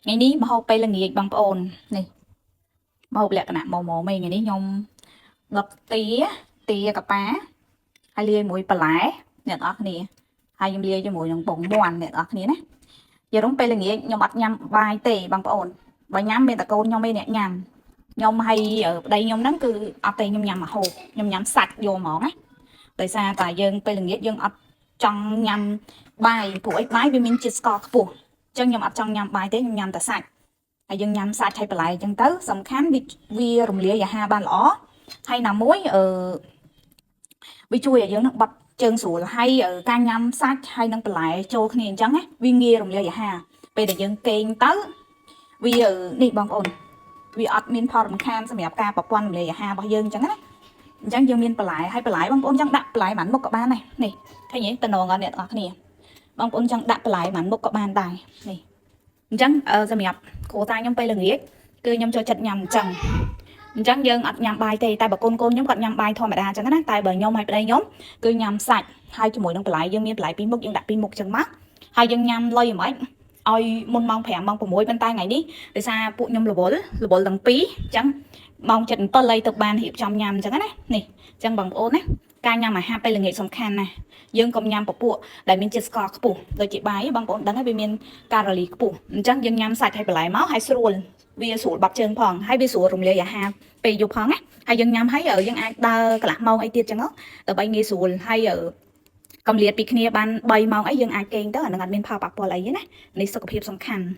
ថ្ងៃនេះម្ហូបពេលល្ងាចបងប្អូននេះម្ហូបលក្ខណៈម៉មមឯងថ្ងៃនេះខ្ញុំដុតទាទាកាប៉ាហើយលាយមួយបន្លែអ្នកនរគ្នាហើយខ្ញុំលាយជាមួយនឹងពងមាន់អ្នកនរគ្នាណាយល់រំពេលល្ងាចខ្ញុំអត់ញ៉ាំបាយទេបងប្អូនបើញ៉ាំមានតែកូនខ្ញុំឯងអ្នកញ៉ាំខ្ញុំហើយប្តីខ្ញុំហ្នឹងគឺអត់ទេខ្ញុំញ៉ាំម្ហូបខ្ញុំញ៉ាំសាច់យកហ្មងណាដោយសារតែយើងពេលល្ងាចយើងអត់ចង់ញ៉ាំបាយព្រោះអីបាយវាមានជាតិស្ករខ្ពស់ អញ្ចឹងខ្ញុំអត់ចង់ញ៉ាំបាយទេខ្ញុំញ៉ាំតែសាច់ហើយយើងញ៉ាំសាច់ហើយបន្លែអញ្ចឹងទៅសំខាន់វាវារំលាយអាហារបានល្អហើយណាមួយអឺវាជួយឲ្យយើងនឹងបត់ជើងស្រួលហើយការញ៉ាំសាច់ហើយនឹងបន្លែចូលគ្នាអញ្ចឹងណាវាងាយរំលាយអាហារពេលដែលយើងគេងទៅវានេះបងប្អូនវាអត់មានផលរំខានសម្រាប់ការប្រព័ន្ធរំលាយអាហាររបស់យើងអញ្ចឹងណាអញ្ចឹងយើងមានបន្លែហើយបន្លែបងប្អូនចង់ដាក់បន្លែប៉ុន្មានមុខក៏បានដែរនេះឃើញទេតំណងអត់អ្នកទាំងអស់គ្នាបងប្អូនចង់ដាក់បន្លែប៉ុន្មានមុខក៏បានដែរនេះ អញ្ចឹងសម្រាប់គ្រួសារខ្ញុំពេលល្ងាចគឺខ្ញុំចូលចិត្តញ៉ាំអញ្ចឹងអញ្ចឹងយើងអត់ញ៉ាំបាយទេតែបើកូនកូនខ្ញុំគាត់ញ៉ាំបាយធម្មតាអញ្ចឹងណាតែបើខ្ញុំហើយប្តីខ្ញុំគឺញ៉ាំសាច់ហើយជាមួយនឹងបន្លែយើងមានបន្លែពីរមុខយើងដាក់ពីរមុខអញ្ចឹងមកហើយយើងញ៉ាំលុយហ្មងឲ្យមុនម៉ោង5ម៉ោង6ប៉ុន្តែថ្ងៃនេះដោយសារពួកខ្ញុំរវល់រវល់ទាំងពីរអញ្ចឹងម៉ោង7:07ហើយទៅបានរៀបចំញ៉ាំអញ្ចឹងណានេះអញ្ចឹងបងប្អូនណាការញ៉ាំអាហារពេលល្ងាចសំខាន់ណាស់យើងកុំញ៉ាំពពួកដែលមានជាតិស្ករខ្ពស់ដូចជាបាយបងប្អូនដឹងហើយវាមាន កាឡូរីខ្ពស់អញ្ចឹងយើងញ៉ាំសាច់ហើយបន្លែមកហើយស្រួលវាស្រួលបាត់ជើងផងហើយវាស្រួលរំលាយអាហារពេលយប់ផងណាហើយយើងញ៉ាំហើយយើងអាចដើរកន្លះម៉ោងអីទៀតចឹងដើម្បីងាយស្រួលហើយកំលៀតពីគ្នាបាន3ម៉ោងអីយើងអាចគេងទៅអានឹងអត់មានផលប៉ះពាល់អីទេណានេះសុខភាពសំខាន់។